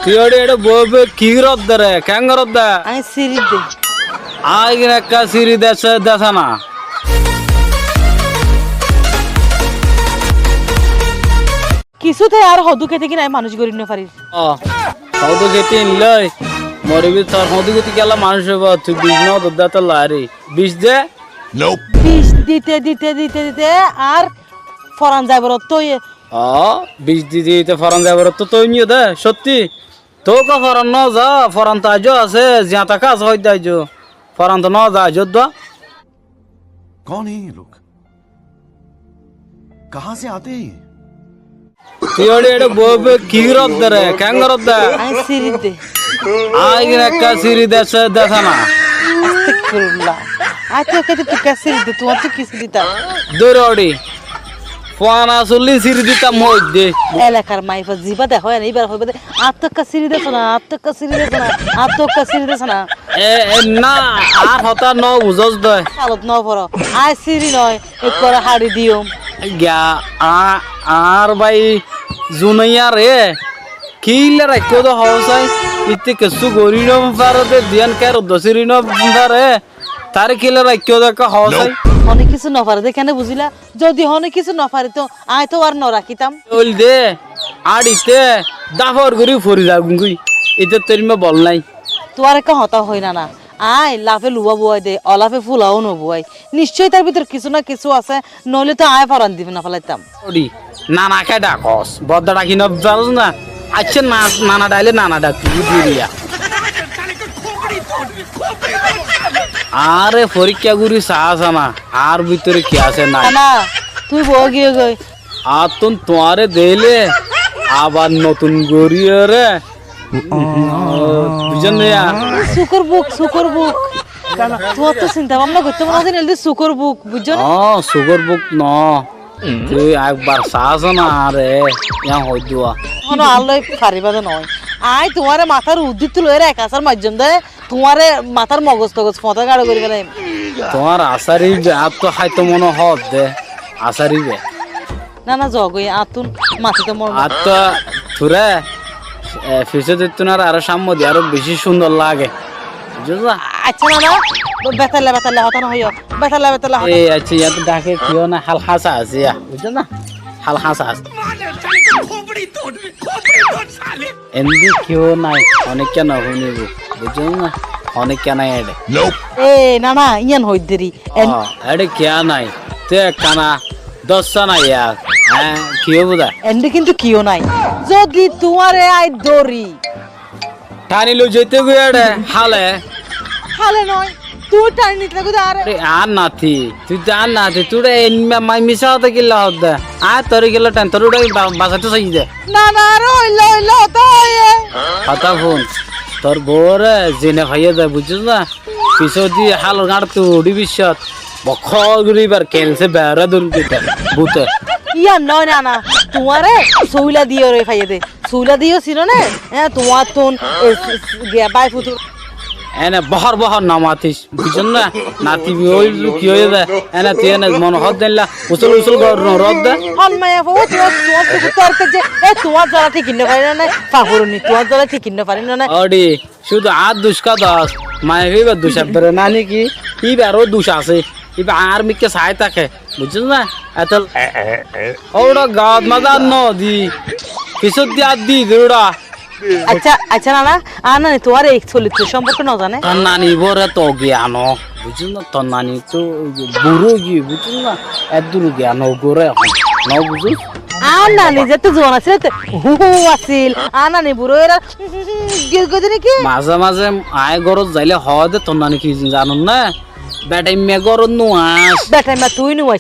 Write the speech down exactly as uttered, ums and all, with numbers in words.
Tui óçi eçé boói boói ki goródde re? Keén goródde? Aññí siri de. Aññí ekká siri de, se desa na. Kissú te ar hoddúr kéti ki aññí manúic gorí nofarir. Ó, hoddúr kéti loi moribi, tor hoddúr kéti kiyólla manúic óibo, tui bic no dodde to lari. Bic de. Bic dite, dite, dite, dite ar foran zaibar ottu óiye. Ó, bic dite dite foran zaibar ottu óiye de, sótti. Tóu ka foran no za, foran to aijjó asé, ziañta ka asé hoóidde aijjó. Foran to no za aijjó dua. कौन है ये लोग? कहाँ से आते हैं ये? Tui óçi eçé boói boói ki goródde re? Keén goródde? Aññí siri de. Aññí ekká siri de, se desa na. Astagfirullah. Aññí to ekká siri de, tuáñttu ki siri dita? Dóri óçi. Fuana sullí siri ditam hoóidde. Elakar maiyafua zibá dehó ene, íbar hoibá de, añáttu ekká siri deso na, añáttu ekká siri deso na, añáttu ekká siri deso na. E, e, na, añár hotá no buzós de. Salot no foró. Aññí siri noó, ekkuwar haçi diyum. Giya, a, añár bái Zunaiyaré kiyólla raikkó de hoó sai, íte kessú gorí no fare de, diyan kiyólla siri no fare, taré kiyólla raikkó de ekká hoó sai. Hone kissú no fare de kene buzíla? Zodi hone kissú no faritóu, aññí tóu ar no rakítam. Óilde, añçitte dáfor gorí fori zagói, íte torimma bol nái. Tuáñre ekká hotá hoói nana, aññí lafe luwa buwái de, olafe fulaó no buwái. Niccói tar bútore kissú na kissú asé, noóile tóu aññí foran di no félaitam. Óri, nana ké dhakós? Bodda dhaki no farós na? Accá, na-, nana dhaile nana dhak, tui buriya. Añáre foríkka gorí saá, saá na, añár bútore ki asé nái. Nana, tui boó giyói goi. Añáttun tuáñre deile abar notun goríyore, buijjó né ya? Sukór buk, sukór buk. Tuáñttú sinta bábna goittó mone hoó de, sukór buk, buijjó né? Ó, sukór buk no. Tui ekbar saá, saá na añáre, yián hoóidde. Hono allai faribá de noó. Aññí tuáñre matár uddíttu loiyóre ek asár maijjóm de, tuáñre matár mogos togos foñtá gaço gorí felaiyum. Tuáñr asár íba, añáttu háito mone hoódde, asár íba. Na, na, zogói, añáttun matito mone. Añáttu tuáñre, e, fisóttun ar aró cámmodi aró bicí cúndor lage. Buijjós na? Accá, nana, betailla betailla hotá no hoiyó. Betailla betailla hotá. E, accá, yián to dháke kiyó nái, hál háñsa asé ya. Buijjós na? Hál háñsa asé. Endi kiyó nái, honikka no fúnibo. Buijjós na? Honikka nái eçé. E, nana, yián hoiddé ri. En- Ó, eçé kiyá nái. Tui ekkana dóssa nái yá. Há, ki óibo dé? Endi kintu kiyó nái. Zodi tuáñre aññí dóri, thani loi zaitó goi eçé, hále. Hále noó, tui thani nitá goi de añáre. Añár nati, tui de añár nati, tui de en ma-, ma-, misá hotá kiyólla hoódde? Aññí toré kiyólla thani, toré uçái ba-, basaitó saiyí de. Na, na, ar óilla, óilla hotá hoiyé. Hotá fún, tor bouwóre zine faiyé de, buijjós na? Fisódi hálor gañçttu uçí biccát, bokkór gorí íbar kelsé beerá dóri dite, bute. Yían noó, nana, tuáñre sóila diyóre faiyé de. Sóila diyó sinó né? Hé, tuáñttún, e, s-, s-, giya bái futur. Ene bohór bohór no matis, buijjós na? Nati ói ki óiye de? Ene tui ene mone hoódde éilla usúl usúl gor no roódde. Hon maiya fua, tuáñr, tuáñr tuku torke je, e, tuáñr zala thík no fari né? Fafurini, tuáñr zala thík no fari né? Ódi. Cúdu añár duc ká dos, maiyafua íbar duc ebbere nái néki, íbaró duc asé, íba añár mikká saái táke, buijjós na? Etólla, óura gaát mazé ar nodi, fisóddi ar di dé óura. Accá, accá nana, añár nani tuáñr ei solittó somporke no zane? Tor nani bóre to giyan no, buijjós na? Tor nani to buró ói giyé, buijjós na? Eddúr giyan no goré ehón, no buzós? Añár nani zettó zuan asíl, ettó hú hú asíl, añár nani buró óiye. Giyói de néki? Mazé mazé aññí górot zailé hoó de, tor nani ki zanon né? Beṭaimma górot nuañs. Beṭaimma tui nuañs.